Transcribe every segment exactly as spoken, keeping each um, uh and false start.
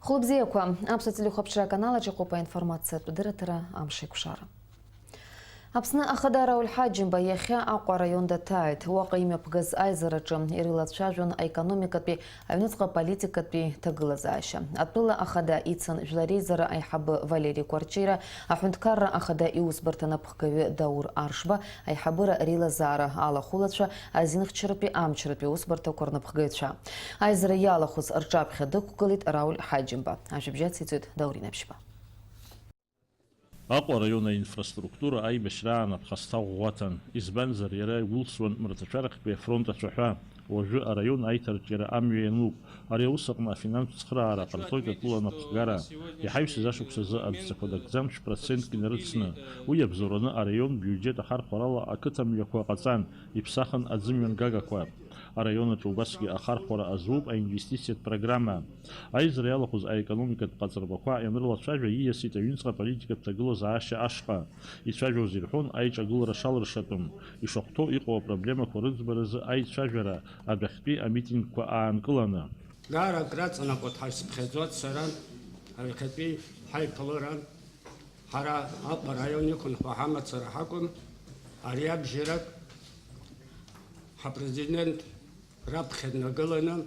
Хәылбзиақәа, Аԥсуа телехәаԥшра аканал аҿы иҟоуп аинформациатә дырраҭара Амш еиқәшара. Аԥсны Ахада Рауль Ҳаџьымба иахьа Аҟәа араион даҭааит. Уаҟа имҩаԥгаз аизараҿы ирылацәажәон аекономикатәи, аҩныҵҟа политикатәи ҭагылазаашьа. Атәыла Ахада ицын Жәлар реизара аиҳабы Валери Кәарҷиа, аҳәынҭқарра Ахада иусбарҭа напхгаҩы Даур Аршба, аиҳабыра реилазаара алахәылацәа, азинхьчаратәи амчратәи аусбарҭақәа рнапхгаҩцәа. Аизара иалахәыз рҿаԥхьа дықәгылеит Рауль Ҳаџьымба. Ажәабжь ациҵоит Даур Инаԥшьба. Аҟәа араион аинфраструктура аибашьраан аԥхасҭа ӷәӷәаҭан, избанзар, иара иагәылсуан Мраҭашәарахьтәи афронт ацәаҳәа. Уажәы араион аиҭарҿиара амҩа иануп. Ари аус аҟны афинанстә цхыраара ҟарҵоит атәыла анапхгара. Иҳаҩсыз ашықәс азы адҵақәа дакӡам шә-процентк инарыцны. Уи иабзоураны араион биуџьет ахархәарала ақыҭа мҩақәа ҟаҵан, иԥсахын аӡымҩангагақәа. Араион аҿы убасгьы ахархәара азуп аинвестициатә программа. Аизара иалахәыз аекономикатә ҟаҵарбақәа ианрылацәажәа, ииасит аҩныҵҟа аполитикатә ҭагылазаашьа ашҟа. Ицәажәоз ирҳәон аиҿагылара шалыршатәым, ишахәҭоу иҟоу апроблемақәа рыӡбаразы аицәажәара адәахьтәи амитингқәа аанкыланы. Даара акраҵанакуеит ҳәа исыԥхьаӡоит сара, аҩхатәи ҳаиԥылара. Ҳара Аҟәа араион иқәынхо ҳамацара ҳакәым, ари абжьарак ҳапрезидент раԥхьа днагыланы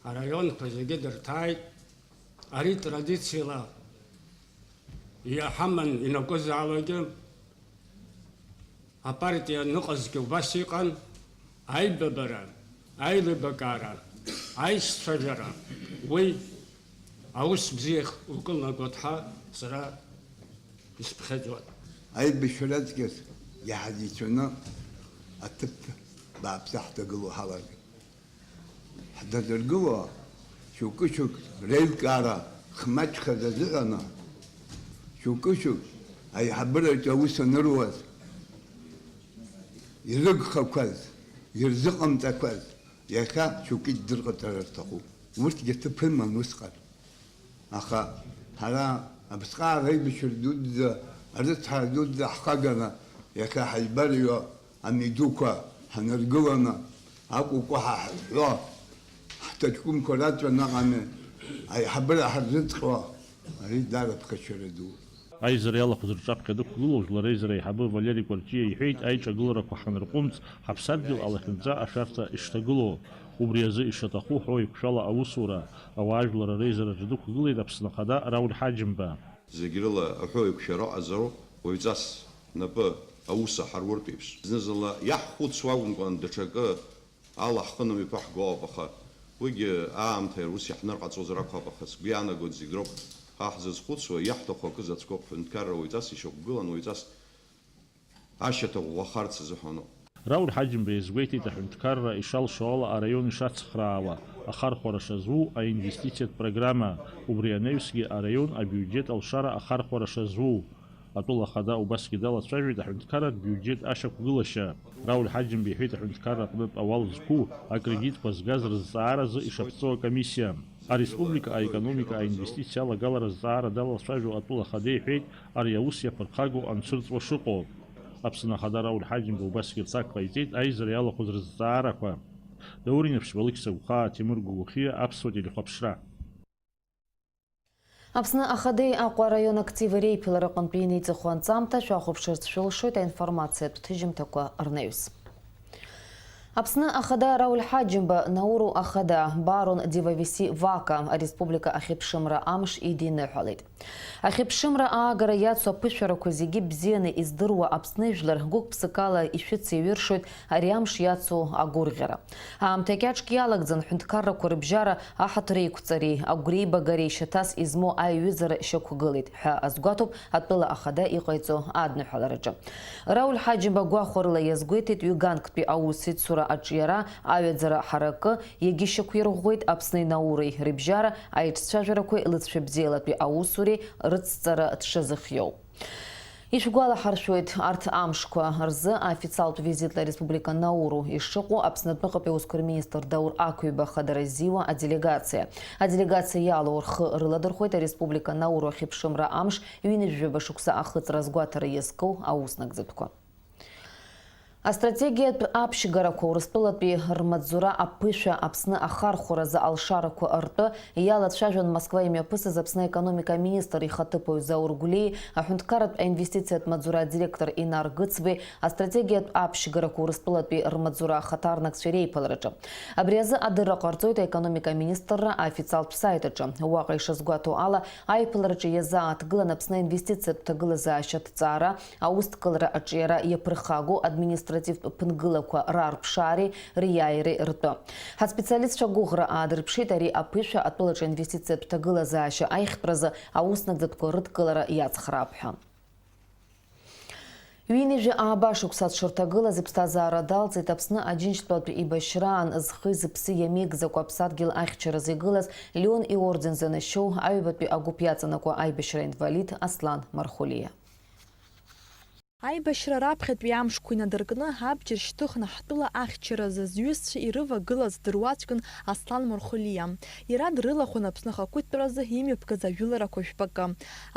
араионқәа зегьы дырҭааит. Ари традициала иҳаман ианакәызаалакгьы, апартиа аныҟазгьы убас иҟан, аибабара, аилибакаара, аиццәажәара, уи аус бзиахь укылнагоит ҳәа сара исыԥхьаӡоит. Аибашьра аҵкьыс иаҳзеицәаны аҭыԥ бааԥсы ҳҭагылоу ҳалагеит. Ҳдадыргыло, шьоукы-шьоук реилкаара хмаҷхаз азыҳәаны, шьоукы-шьоук аиҳабыраҿы аус аныруаз, ирыгхақәаз, ирзыҟамҵақәаз, иахьа шьоукы иддырҟаҵара рҭахуп. Урҭгьы ҭыԥ рыман усҟан. Аха ҳара аԥсҟаара аибашьра дуӡӡа, арыцҳара дуӡӡа ҳхаганы иахьа ҳаибарыҩуа амидуқәа ҳаныргыланы, акәукәуҳа ҳҳәо, ҳҭаҷкәымқәа раҵәа наҟ ами, аиҳабыра ҳарзыҵҟьо, ари даара ԥхашьара ду. Аизара иалахәыз рҿаԥхьа дықәгылоу Жәлар реизара аиҳабы Валери Кәарҷиа иҳәеит, аиҿагыларақәа ҳанырҟәымҵ, ҳаԥсадгьыл алахьынҵа ашәарҭа ишҭагылоу. Убри азы ишаҭаху ҳәоу еиқәшәала аусура, ауаажәлар реизараҿы дықәгылеит Аԥсны Ахада Рауль Ҳаџьымба. Зегь рыла аҳәоу еиқәшәара ыҟазароуп, уаҩҵас напы аус аҳаруеиԥш. Зны-зынла иаҳхәыцуа акәымкәан, даҽакы ала ҳхы намҩаԥаҳго ауп, аха уигьы аамҭа иара ус иаҳнырҟаҵозар акәхап, аха сгәы иаанагоит зегь роуп ҳа ҳзызхәыцуа, иаҳҭаху акы заҵәык ауп, ҳҳәынҭқарра уаҩҵас ишьақәгылан, уаҩҵас ашьаҭа ӷәӷәахарц азыҳәаноуп. Рауль Ҳаџьымба иазгәеиҭеит аҳәынҭқарра ишалшо ала араион ишацхраауа, ахархәара шазу аинвестициатә программа, убри анаҩсгьы араион абиуџьет алшара ахархәара шазу. Атәыла ахада убасгьы далацәажәеит аҳәынҭқарратә биуџьет ашьақәгылашьа. Рауль Ҳаџьымба иҳәеит аҳәынҭқарра аҟнытә ауал зқәу акредитқәа згаз рызҵааразы ишаԥҵоу акомиссиа. Ареспублика аекономика аинвестициа алагалара азҵаара далацәажәо атәыла ахада иҳәеит, ари аус иаԥырхагоу анцәырҵуа шыҟоу. Аԥсны Ахада Рауль Ҳаџьымба убасгьы рҭак ҟаиҵеит аизара иалахәыз рызҵаарақәа. Даур Инаԥшьба, Алықьса Гәхаа, Ҭемыр Гәыгәхиа, Аԥсуа телехәаԥшра. Аԥсны Ахадеи Аҟәа араион активи реиԥылара аҟынтәи инеиҵыху анҵамҭа шәахәаԥшырц шәылшоит аинформациатә ҭыжьымҭақәа рнаҩс. Аԥсны Ахада Рауль Ҳаџьымба, Науру Ахада, Барон Дивависи Вака, ареспублика ахьыԥшымра амш идиныҳәалеит. Ахьыԥшымра аагара иацу аԥышәарақәа зегьы бзианы издыруа Аԥсны жәлар гәык-ԥсыкала ишәыцеиҩыршоит ари амш иацу агәырӷьара. Аамҭа кьаҿк иалагӡан ҳәынҭқаррақәа рыбжьара аҳаҭыр еиқәҵареи агәреибагареи шьаҭас измоу аиҩызара шьақәгылеит ҳәа азгәаҭоуп атәыла ахада иҟаиҵо адныҳәалараҿы. Рауль Ҳаџьымба гәахәарыла иазгәеиҭеит ҩганктәи аусеицура аҿиара, аҩаӡара ҳаракы, иагьышьақәирӷәӷәеит Аԥсни Наури рыбжьара аиҿцәажәарақәеи лыҵшәа бзиалатәи аусуреи рыцҵара дшазыхиоу. Ишәгәалаҳаршәоит, арҭ амшқәа рзы аофициалтә визитла ареспублика Науру ишыҟоу Аԥсны адәныҟатәи аусқәа рминистр Даур Ақәиба хадара зиуа аделегациа. Аделегациа иалоу рхы рыладырхәоит ареспублика Науру ахьыԥшымра амш ҩынҩажәаба шықәса ахыҵра азгәаҭара иазку ауснагӡатәқәа. Астратегиатә аԥшьгарақәа Урыстәылатәи рмаҵзура аԥышәа Аԥсны ахархәаразы алшарақәа ртәы иалацәажәон Москва имҩаԥысыз Аԥсны аекономика аминистр ихаҭыԥуаҩ Заур Гәлиеи аҳәынҭқарратә аинвестициатә маҵзура адиректор Инар Гыцбеи астратегиатә аԥшьгарақәа Урыстәылатәи рмаҵзура ахаҭарнакцәеи реиԥылараҿы. Абри азы адырра ҟарҵоит аекономика аминистрра аофициалтә саит аҿы. Уаҟа ишазгәаҭоу ала, аиԥылараҿы иазааҭгылан Аԥсны аинвестициатә ҭагылазаашьа аҭҵаара, аусҭгылара аҿиара иаԥырхагоу административтә ԥынгылақәа раарԥшаареи риааиреи ртәы. Ҳаспециалистцәа агәыӷра аадырԥшит ари аԥышәа атәылаҿы аинвестициатә ҭагылазаашьа аихтәразы ауснагӡатәқәа рыдкылара иацхраап ҳәа. Ҩынҩажәи ааба шықәса дшырҭагылаз иԥсҭазаара далҵит Аԥсны Аџьынџьтәылатә еибашьраан зхи зыԥси иамеигӡакәа аԥсадгьыл ахьчаразы игылаз Леон иорден занашьоу аҩбатәи агәыԥ иаҵанакуа аибашьра инвалид Аслан Мархәлиа. Аибашьра раԥхьатәи амшқәа инадыркны абџьар шьҭыхны ҳтәыла ахьчаразы зҩызцәа ирывагылаз дыруаӡәкын Аслан Мархәлиа. Иара дрылахәын Аԥсны ахақәиҭтәразы имҩаԥгаз ажәыларақәа жәпакы.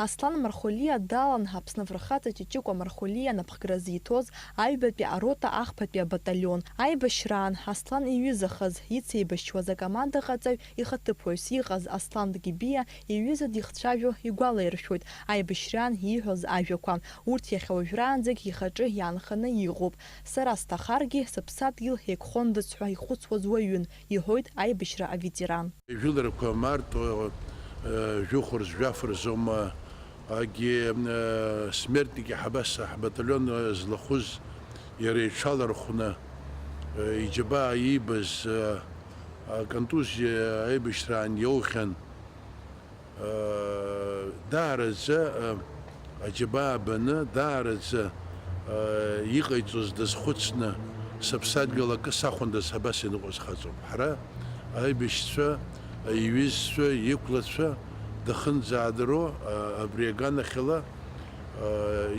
Аслан Мархәлиа далан Аԥсны афырхаҵа Ҷыҷыкәа Мархәлиа анапхгара зиҭоз аҩбатәи арота ахԥатәи абаталион. Аибашьраан Аслан иҩызахаз, ицеибашьуаз акомандаҟаҵаҩ ихаҭыԥуаҩс иҟаз Аслан Дгибиа иҩыза дихцәажәо игәалаиршәоит аибашьраан ииҳәоз ажәақәа. Урҭ иахьа уажәраанӡагь ихаҿы иаанханы иҟоуп. Сара сҭахаргьы, сыԥсадгьыл еиқәхондаз ҳәа ихәыцуаз уаҩын, иҳәоит аибашьра аветеран. Жәыларақәа марту, э, жәохә рзы, жәаф рзоума, агьи, э, смертники ҳабаса ҳбаталион, э, злахәыз, иара иҽалархәны, э, иџьабаа иибаз, э, аконтузиа аибашьраан иоухьан. Даараӡа, аџьабаа баны, даараӡа иҟаиҵоз дазхәыцны, сыԥсадгьыл акы сахәондаз, абас ианыҟоу схаҵоуп. Ҳара аибашьцәа, иҩызцәа, иқәлацәа дахынӡаадыруа, абри аганахьала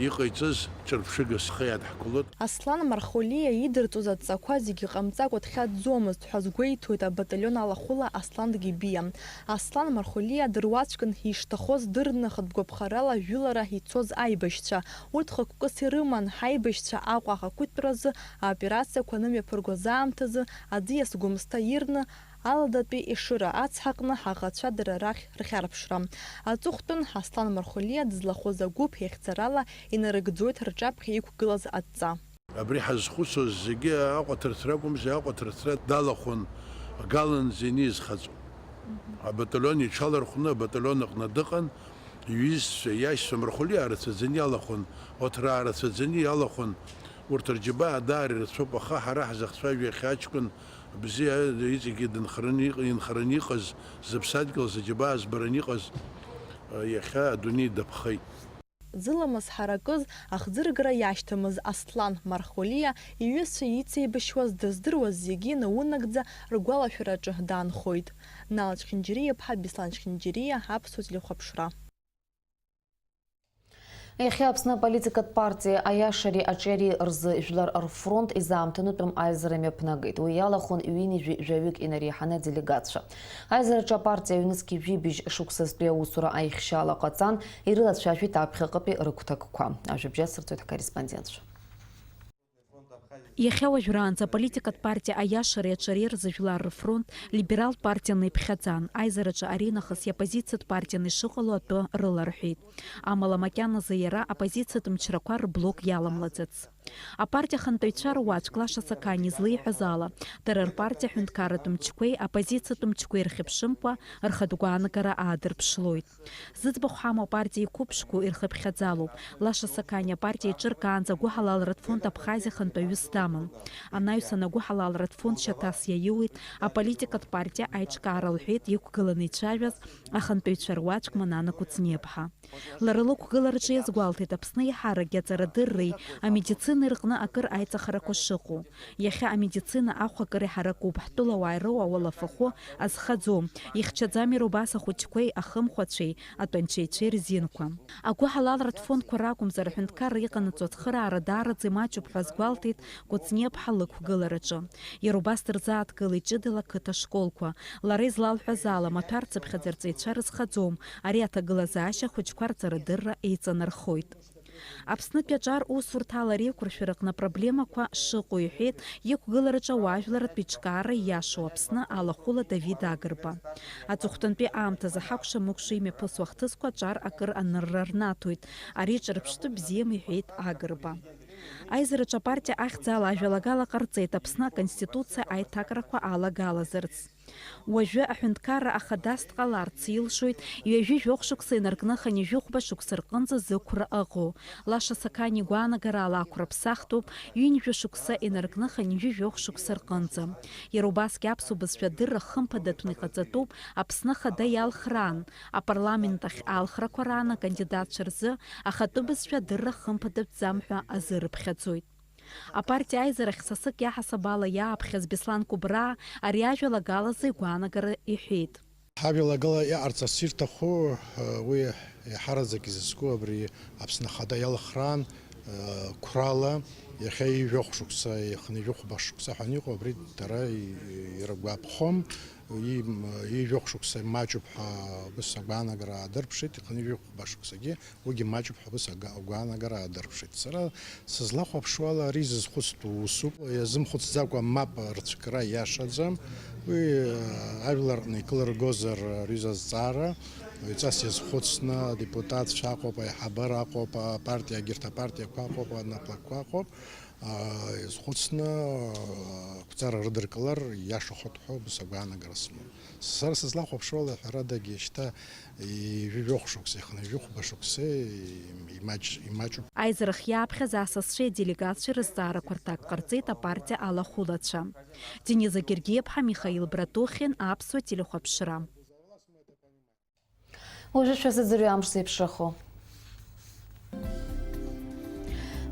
иҟаиҵаз ҿырԥшыга схы иадҳкылоит. Аслан Мархолиа идырҵоз адҵақәа зегьы ҟамҵакәа дхьаҵӡомызт ҳәа азгәеиҭоит абаталион алахәыла Аслан Гибиа. Аслан Мархолиа дыруаӡәкын, ишҭахоз дырны, хатә гәаԥхарала жәылара ицоз аибашьцәа. Урҭ хықәкыс ирыман, ҳаибашьцәа Аҟәа ахақәиҭтәразы аоперациақәа анымҩаԥыргоз аамҭазы аӡиас Гәымсҭа ирны, Аладатәи Ешыра ацҳаҟны ҳаӷацәа дара рахь рхьарԥшра. Аҵыхәтәан Аслан Мархолиа дызлахәыз агәыԥ иахьӡарала инарыгӡоит рҿаԥхьа иқәгылаз адҵа. Абри ҳазхәыцуаз зегьы Аҟәа аҭырҭра акәымзи, Аҟәа аҭырҭра далахәын, галанӡа инеиз хаҵоуп. Абаталион иҽалархәны абаталион аҟны дыҟан, иҩызцәа, иашьцәа Мархолиа рацәаӡаны иалахәын, урҭ рацәаӡаны иалахәын, урҭ рџьабаа даара ирацәоуп, аха ҳара ҳзыхцәажәо иахьа аҷкәын бзиа иҵегьы дынхараны иҟ-, инхараны иҟаз, зыԥсадгьыл зыџьабаа збараны иҟаз, иахьа адунеи даԥхеит. Зыламыс ҳаракыз, ахӡыргара иашьҭамыз Аслан Мархолиа иҩызцәа ицеибашьуаз дыздыруаз зегьы наунагӡа ргәалашәараҿы даанхоит. Нал Чхинџьириа-иԥҳа Беслан Чхинџьириа, Аԥсуа телехәаԥшра. Иахьа Аԥсны аполитикатә партиеи аиашареи аҿиареи рзы Жәлар рфронт изаамҭанытәым аизара мҩаԥнагеит. Уи иалахәын ҩынҩажәи жәаҩык инареиҳаны аделегатцәа. Аизараҿы апартиа аҩныҵҟа жәибжь шықәсазтәи аусура аихшьаала ҟаҵан, ирылацәажәеит аԥхьаҟатәи рыгәҭакқәа. Ажәабжь асырҵоит ҳкорреспондентцәа. Иахьа уажәраанӡа аполитикатә партиа аиашареи аҿиареи рзы Жәлар рфронт либералтә партианы иԥхьаӡан, аизараҿы аринахыс иоппозициатә партианы ишыҟало атәы рыларҳәеит. Амала макьаназы иара аоппозициатә мчрақәа рблок иаламлаӡац. Апартиа ахантәаҩцәа руаӡәк Лаша Сақаниа излеиҳәаз ала, дара рпартиа аҳәынҭқарратә мчқәеи аоппозициатә мчқәеи рхьыԥшымкәа рхатә гәаанагара аадырԥшлоит. Зыӡбахә ҳамоу апартиа иқәыԥшқәоу ирхыԥхьаӡалоуп. Лаша Сақаниа апартиа иҿыркаанӡа агәыҳалалратә фонд Абхазиа хантәаҩыс даман. Анаҩсан агәыҳалалратә фонд шьаҭас иаиуит аполитикатә партиа аиҿкаара лҳәеит иқәгыланы ицәажәаз ахантәаҩцәа руаӡәк Манана Кәыҵниаԥҳа. Лара лықәгылараҿы иазгәалҭеит, Аԥсны еиҳаракгьы аҵарадырреи амедицинеи рҟны акыр аиҵахарақәа шыҟоу. Иахьа амедицина ахә акыр иҳаракуп, ҳтәылауаа ироуа ауалафахәы азхаӡом, ихьчаӡам иара убас ахәыҷқәеи ахымхәацәеи, атәанчеицәеи рзинқәа. Агәыҳалалратә фондқәа ракәымзар, аҳәынҭқарра иҟанаҵо ацхыраара даараӡа имаҷуп ҳәа азгәалҭеит Кәыҵниаԥҳа лықәгылараҿы. Иара убас дырзааҭгылеит ҷыдала ақыҭа школқәа. Лара излалҳәаз ала, амаҭәар цыԥхьаӡа рҵаҩцәа рызхаӡом, ари аҭагылазаашьа ахәыҷқәа рҵарадырра еиҵанархоит. Аԥснытәи аҿар усурҭа ала реиқәыршәараҟны апроблемақәа шыҟоу иҳәеит иқәгылараҿы ауаажәларратә еиҿкаара иашоу Аԥсны алахәыла Давид Агрба. Аҵыхәтәантәи аамҭазы ҳакәша-мыкәша имҩаԥысуа ахҭысқәа аҿар акыр анырра рнаҭоит. Ари ҿырԥштәы бзиам, иҳәеит Агрба. Аизараҿы апартиа ахьӡала ажәалагала ҟарҵеит Аԥсны Аконституциа аиҭакрақәа алагалазарц. Уажәы аҳәынҭқарра ахадас дҟаларц илшоит ҩажәи жәохә шықәса инаркны хынҩажәи хәба шықәса рҟынӡа зықәра ыҟоу. Лаша Сақаниа игәаанагарала ақәра ԥсахтәуп ҩынҩажәа шықәса инаркны хынҩажәи жәохә шықәса рҟынӡа. Иара убасгьы аԥсуа бызшәа адырра хымԥадатәны иҟаҵатәуп Аԥсны Ахада иалхраан, апарламент ахь алхрақәа раан акандидатцәа рзы ахатәы бызшәа адырра хымԥадатәӡам ҳәа азы рыԥхьаӡоит. Апартиа аизарахь сасык иаҳасаб ала иааԥхьаз Беслан Кәыбраа ари ажәалагалазы игәаанагара иҳәеит. Ҳажәалагала иҟарҵарц ирҭаху, уи еиҳараӡак изызку абри Аԥсны Ахада иалхраан, қәрала иахьа ҩажәи жәохә шықәса, ихынҩажәи хәба шықәса ҳәа аниҟоу, абри дара иргәаԥхом. Ҩажәи жәохә шықәса маҷуп ҳәа убыс агәаанагара аадырԥшит, ихынҩажәи хәба шықәсагьы уигьы маҷуп ҳәа убыс ага-, агәаанагара аадырԥшит. Сара сызлахәаԥшуала, ари зызхәыцтәу усуп. Иазымхәыцӡакәа мап рцәкра иашаӡам. Уи, э, ажәлар рҟны икылыргозар, э, ари зазҵаара, ҩҵас иазхәыцны, адепутатцәа аҟоуп, аиҳабыра аҟоуп, апартиа, егьырҭ апартиақәа аҟоуп, анаплакқәа аҟоуп. А, иазхәыцны, а, ақәҵара рыдыркылар иашахоит ҳәа убас агәаанагара сымоуп. Сара сызлахәаԥшуала, ҳәарадагьы шьҭа ҩажәи жәохә шықәса, ихынҩажәи хәба шықәса имаҷ-, имаҷуп. Аизарахь иааԥхьаз асасцәеи аделегатцәеи рызҵаарақәа рҭак ҟарҵеит апартиа алахәылацәа. Дениза Гергиеԥҳа, Михаил Братухин, Аԥсуа телехәаԥшра. Уажәы шәазыӡырҩы амш зеиԥшрахо.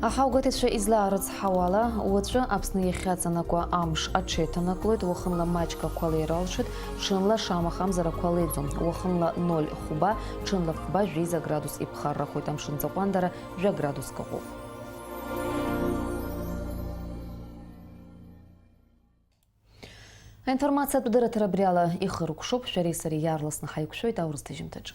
Аҳаугәаҭаҩцәа излаарыцҳауала, уаҵәы Аԥсны иахьаҵанакуа амш аҽеиҭанаклоит, уахынла маҷк ақәа леира алшоит, ҽынла шамахамзар ақәа леиӡом, уахынла ноль хәба, ҽынла фба, жәеиза градус иԥхаррахоит, амшын ҵаҟәандара жәа градуск ыҟоуп. Аинформациатә дырраҭара абри ала ихыркәшоуп, шәареи сареи иаарласны ҳаиқәшәоит аурыс ҭыжьымҭаҿы.